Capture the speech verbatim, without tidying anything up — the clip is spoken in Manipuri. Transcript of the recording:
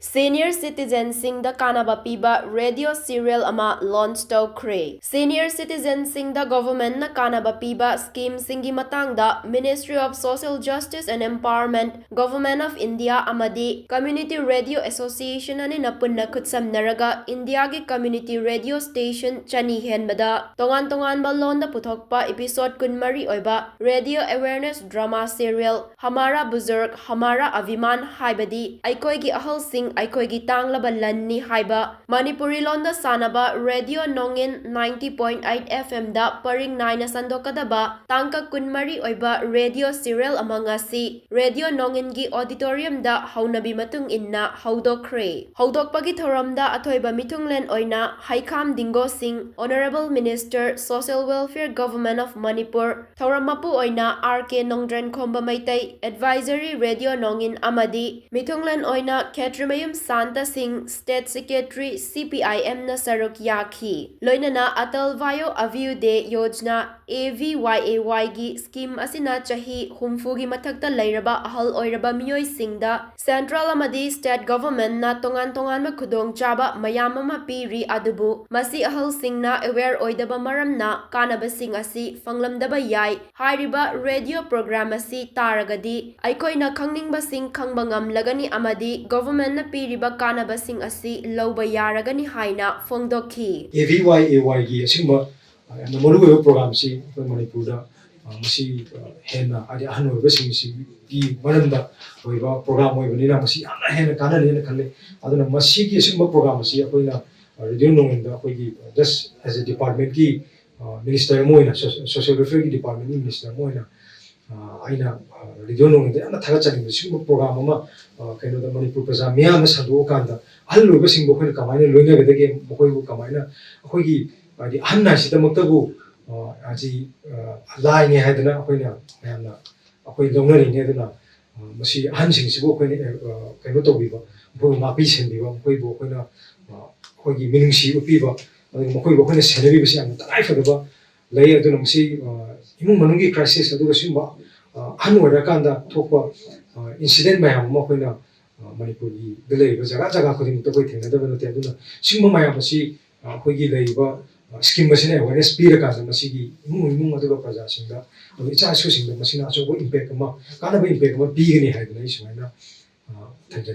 Senior citizenꯁꯤꯡꯗ ꯀꯥꯟꯅꯕ ꯄꯤꯕ ꯔꯦꯗꯤꯑꯣ ꯁꯤꯔꯤꯌꯦꯜ ꯑꯃ ꯂꯣꯟꯆ ꯇꯧꯈ꯭ꯔꯦ꯫ Senior citizenꯁꯤꯡꯗ ꯒꯣꯚꯔꯟꯃꯦꯟꯠꯅ ꯀꯥꯟꯅꯕ ꯄꯤꯕ ꯁ꯭ꯀꯤꯝꯁꯤꯡꯒꯤ ꯃꯇꯥꯡꯗ Ministry of Social Justice and Empowerment, Government of India ꯑꯃꯗꯤ Community Radio Association ꯑꯅꯤꯅ ꯄꯨꯟꯅ ꯈꯨꯠꯁꯝꯅꯔꯒ ꯏꯟꯗꯤꯌꯥꯒꯤ ꯀꯝꯃ꯭ꯌꯨꯅꯤꯇꯤ ꯔꯦꯗꯤꯑꯣ ꯁ꯭ꯇꯦꯁꯟ ꯆꯅꯤ ꯍꯦꯟꯕꯗ ꯇꯣꯉꯥꯟ ꯇꯣꯉꯥꯟꯕ ꯂꯣꯟꯗ ꯄꯨꯊꯣꯛꯄ ꯏꯄꯤꯁꯣꯗ ꯀꯨꯟꯃꯔꯤ ꯑꯣꯏꯕ ꯔꯦꯗꯤꯑꯣ ꯑꯦꯋꯦꯌꯔꯅꯦꯁ ꯗ꯭ꯔꯃꯥ ꯁꯤꯔꯤꯌꯦꯜ ꯍꯃꯥꯔꯥ ꯕꯨꯖꯨꯔꯒ ꯍꯃꯥꯔꯥ ꯑꯚꯤꯃꯥꯟ ꯍꯥꯏꯕꯗꯤ ꯑꯩꯈꯣꯏꯒꯤ ꯑꯍꯜꯁꯤꯡ ꯑꯩꯈꯣꯏꯒꯤ ꯇꯥꯡꯂꯕ ꯂꯟꯅꯤ ꯍꯥꯏꯕ ꯃꯅꯤꯄꯨꯔꯤ ꯂꯣꯟꯗ ꯁꯥꯟꯅꯕ ꯔꯦꯗꯤꯑꯣ ꯅꯣꯡꯏꯟ ninety point eight F M ꯗ ꯄꯔꯤꯡ ꯅꯥꯏꯅ ꯁꯟꯗꯣꯛꯀꯗꯕ ꯇꯥꯡꯀꯛ ꯀꯨꯟꯃꯔꯤ ꯑꯣꯏꯕ ꯔꯦꯗꯤꯑꯣ ꯁꯤꯔꯤꯌꯦꯜ ꯑꯃ ꯉꯁꯤ ꯔꯦꯗꯤꯑꯣ ꯅꯣꯡꯏꯟꯒꯤ ꯑꯣꯗꯤꯇꯣꯔꯤꯌꯝꯗ ꯍꯧꯅꯕꯤ ꯃꯇꯨꯡ ꯏꯟꯅ ꯍꯧꯗꯣꯛꯈ꯭ꯔꯦ꯫ ꯍꯧꯗꯣꯛꯄꯒꯤ ꯊꯧꯔꯝꯗ ꯑꯊꯣꯏꯕ ꯃꯤꯊꯨꯡꯂꯦꯟ ꯑꯣꯏꯅ ꯍꯩꯈꯥꯝ ꯗꯤꯡꯒꯣ ꯁꯤꯡ, Honourable Minister, Social Welfare, Government of Manipur, ꯊꯧꯔꯝ ꯃꯄꯨ ꯑꯣꯏꯅ R K Nongdrenkhomba Meitei, Advisory Radio ꯅꯣꯡꯏꯟ ꯑꯃꯗꯤ ꯃꯤꯊꯨꯡꯂꯦꯟ ꯑꯣꯏꯅ ꯈꯦꯇ꯭ꯔꯤꯃꯌꯨꯝ ꯁꯥꯟꯇ ꯁꯤꯡ, State Secretary, C P I M ꯅ ꯁꯔꯨꯛ ꯌꯥꯈꯤ꯫ ꯂꯣꯏꯅꯅ Atal Vayo Abhyuday Yojana, A V Y A Y ꯒꯤ ꯁ꯭ꯀꯤꯝ ꯑꯁꯤꯅ ꯆꯍꯤ ꯍꯨꯝꯐꯨꯒꯤ ꯃꯊꯛꯇ ꯂꯩꯔꯕ ꯑꯍꯜ ꯑꯣꯏꯔꯕ ꯃꯤꯑꯣꯏꯁꯤꯡꯗ ꯁꯦꯟꯇ꯭ꯔꯦꯜ ꯑꯃꯗꯤ ꯁ꯭ꯇꯦꯠ ꯒꯣꯚꯔꯟꯃꯦꯟꯠꯅ ꯇꯣꯉꯥꯟ ꯇꯣꯉꯥꯟꯕ ꯈꯨꯗꯣꯡꯆꯥꯕ ꯃꯌꯥꯝ ꯑꯃ ꯄꯤꯔꯤ, ꯑꯗꯨꯕꯨ ꯃꯁꯤ ꯑꯍꯜꯁꯤꯡꯅ ꯑꯦꯋꯦꯌꯔ ꯑꯣꯏꯗꯕ ꯃꯔꯝꯅ ꯀꯥꯟꯅꯕꯁꯤꯡ ꯑꯁꯤ ꯐꯪꯂꯝꯗꯕ ꯌꯥꯏ꯫ ꯍꯥꯏꯔꯤꯕ ꯔꯦꯗꯤꯑꯣ ꯄ꯭ꯔꯣꯒ꯭ꯔꯥꯝ ꯑꯁꯤ ꯇꯥꯔꯒꯗꯤ ꯑꯩꯈꯣꯏꯅ ꯈꯪꯅꯤꯡꯕꯁꯤꯡ ꯈꯪꯕ ꯉꯝꯂꯒꯅꯤ ꯑꯃꯗꯤ ꯒꯣꯚꯔꯟꯃꯦꯟꯠꯅ ꯄꯤꯔꯤꯕ ꯀꯥꯟꯅꯕꯁꯤꯡ ꯑꯁꯤ ꯂꯧꯕ ꯌꯥꯔꯒꯅꯤ ꯍꯥꯏꯅ ꯐꯣꯡꯗꯣꯛꯈꯤ꯫ A V Y A Y ꯒꯤ ꯑꯁꯤꯒꯨꯝꯕ ꯑ, ꯌꯥꯝꯅ ꯃꯔꯨ ꯑꯣꯏꯕ ꯄ꯭ꯔꯣꯒ꯭ꯔꯥꯝꯁꯤ ꯑꯩꯈꯣꯏ ꯃꯅꯤꯄꯨꯔꯗ, ꯑ, ꯃꯁꯤ, ꯑ, ꯍꯦꯟꯅ ꯍꯥꯏꯗꯤ ꯑꯍꯟ ꯑꯣꯏꯕꯁꯤꯡꯁꯤꯒꯤ ꯃꯔꯝꯗ ꯑꯣꯏꯕ ꯄ꯭ꯔꯣꯒ꯭ꯔꯥꯝ ꯑꯣꯏꯕꯅꯤꯅ ꯃꯁꯤ ꯌꯥꯝꯅ ꯍꯦꯟꯅ ꯀꯥꯟꯅꯅꯤꯅ ꯈꯜꯂꯤ꯫ ꯑꯗꯨꯅ ꯃꯁꯤꯒꯤ ꯑꯁꯤꯒꯨꯝꯕ ꯄ꯭ꯔꯣꯒ꯭ꯔꯥꯝ ꯑꯁꯤ ꯑꯩꯈꯣꯏꯅ, ꯑ, ꯔꯦꯗꯤꯑꯣ ꯅꯣꯡꯏꯟꯗ ꯑꯩꯈꯣꯏꯒꯤ just as a department ꯀꯤ, ꯑ, ꯃꯤꯅꯤꯁꯇꯔ ꯑꯃ ꯑꯣꯏꯅ, ꯁꯣ-, ꯁꯣꯁꯤꯌꯦꯜ ꯋꯦꯜꯐꯤꯌꯔꯒꯤ ꯗꯤꯄꯥꯔꯠꯃꯦꯟꯒꯤ ꯃꯤꯅꯤꯁꯇꯔ ꯑꯃ ꯑꯣꯏꯅ, ꯑ, ꯑꯩꯅ, ꯑ, ꯔꯦꯗꯤꯑꯣ ꯅꯣꯡꯏꯟꯗ ꯌꯥꯝꯅ ꯊꯥꯒꯠꯆꯅꯤꯡꯕ ꯁꯤꯒꯨꯝꯕ ꯄ꯭ꯔꯣꯒ꯭ꯔꯥꯝ ꯑꯃ, ꯑ, ꯀꯩꯅꯣꯗ ꯃꯅꯤꯄꯨꯔ ꯄ꯭ꯔꯖꯥ ꯃꯤꯌꯥꯝꯅ ꯁꯟꯗꯣꯛꯑꯀꯥꯟꯗ ꯑꯍꯜ ꯑꯣꯏꯕꯁꯤꯡꯕꯨ ꯑꯩꯈꯣꯏꯅ ꯀꯃꯥꯏꯅ ꯂꯣꯏꯅꯒꯗꯒꯦ, ꯃꯈꯣꯏꯕꯨ ꯀꯃꯥꯏꯅ ꯑꯩꯈꯣꯏꯒꯤ ꯍꯥꯏꯗꯤ ꯑꯍꯟ ꯍꯥꯏꯁꯤꯗꯃꯛꯇꯕꯨ, ꯑ, ꯍꯥꯏꯗꯤ, ꯑ, ꯂꯥꯏꯅꯦ ꯍꯥꯏꯗꯅ ꯑꯩꯈꯣꯏꯅ ꯃꯌꯥꯝꯅ ꯑꯩꯈꯣꯏ ꯂꯧꯅꯔꯤꯅꯦ꯫ ꯑꯗꯨꯅ, ꯑ, ꯃꯁꯤ ꯑꯍꯟꯁꯤꯡꯁꯤꯕꯨ ꯑꯩꯈꯣꯏꯅ, ꯑ, ꯀꯩꯅꯣ ꯇꯧꯕꯤꯕ, ꯃꯈꯣꯏꯕꯨ ꯉꯥꯛꯄꯤ ꯁꯦꯟꯕꯤꯕ, ꯃꯈꯣꯏꯕꯨ ꯑꯩꯈꯣꯏꯅ, ꯑ, ꯑꯩꯈꯣꯏꯒꯤ ꯃꯤꯅꯨꯡꯁꯤ ꯎꯠꯄꯤꯕ, ꯑꯗꯨꯒ ꯃꯈꯣꯏꯕꯨ ꯑꯩꯈꯣꯏꯅ ꯁꯦꯟꯅꯕꯤꯕꯁꯤ ꯌꯥꯝꯅ ꯇꯉꯥꯏꯐꯗꯕ ꯂꯩ꯫ ꯑꯗꯨꯅ ꯃꯁꯤ, ꯑ, ꯏꯃꯨꯡ ꯃꯅꯨꯡꯒꯤ ꯀ꯭ꯔꯥꯏꯁꯤꯁ ꯑꯗꯨꯒ ꯁꯤꯒꯨꯝꯕ, ꯑ, ꯑꯍꯟ ꯑꯣꯏꯔꯀꯥꯟꯗ ꯊꯣꯛꯄ, ꯑ, ꯏꯟꯁꯤꯗꯦꯟ ꯃꯌꯥꯝ ꯑꯃ ꯑꯩꯈꯣꯏꯅ ꯃꯅꯤꯄꯨꯔꯒꯤꯗ ꯂꯩꯔꯤꯕ ꯖꯒꯥ ꯖꯒꯥ ꯈꯨꯗꯤꯡꯃꯛꯇ ꯑꯩꯈꯣꯏ ꯊꯦꯡꯅꯗꯕ ꯅꯠꯇꯦ꯫ ꯑꯗꯨꯅ ꯁꯤꯒꯨꯝꯕ ꯃꯌꯥꯝ ꯑꯁꯤ ꯑꯩꯈꯣꯏꯒꯤ ꯂꯩꯔꯤꯕ ꯁ꯭ꯀꯤꯝ ꯑꯁꯤꯅ ꯑꯦꯋꯦꯔꯅꯦꯁ ꯄꯤꯔꯀꯥꯟꯗ ꯃꯁꯤꯒꯤ ꯏꯃꯨꯡ ꯏꯃꯨꯡ ꯑꯗꯨꯒ ꯄ꯭ꯔꯖꯥꯁꯤꯡꯗ ꯑꯗꯨꯒ ꯏꯆꯥ ꯏꯁꯨꯁꯤꯡꯗ ꯃꯁꯤꯅ ꯑꯆꯧꯕ ꯏꯝꯄꯦꯛ ꯑꯃ, ꯀꯥꯟꯅꯕ ꯏꯝꯄꯦꯛ ꯑꯃ ꯄꯤꯒꯅꯤ ꯍꯥꯏꯗꯅ ꯑꯩ ꯁꯨꯃꯥꯏꯅ ꯊꯝꯖꯒꯦ꯫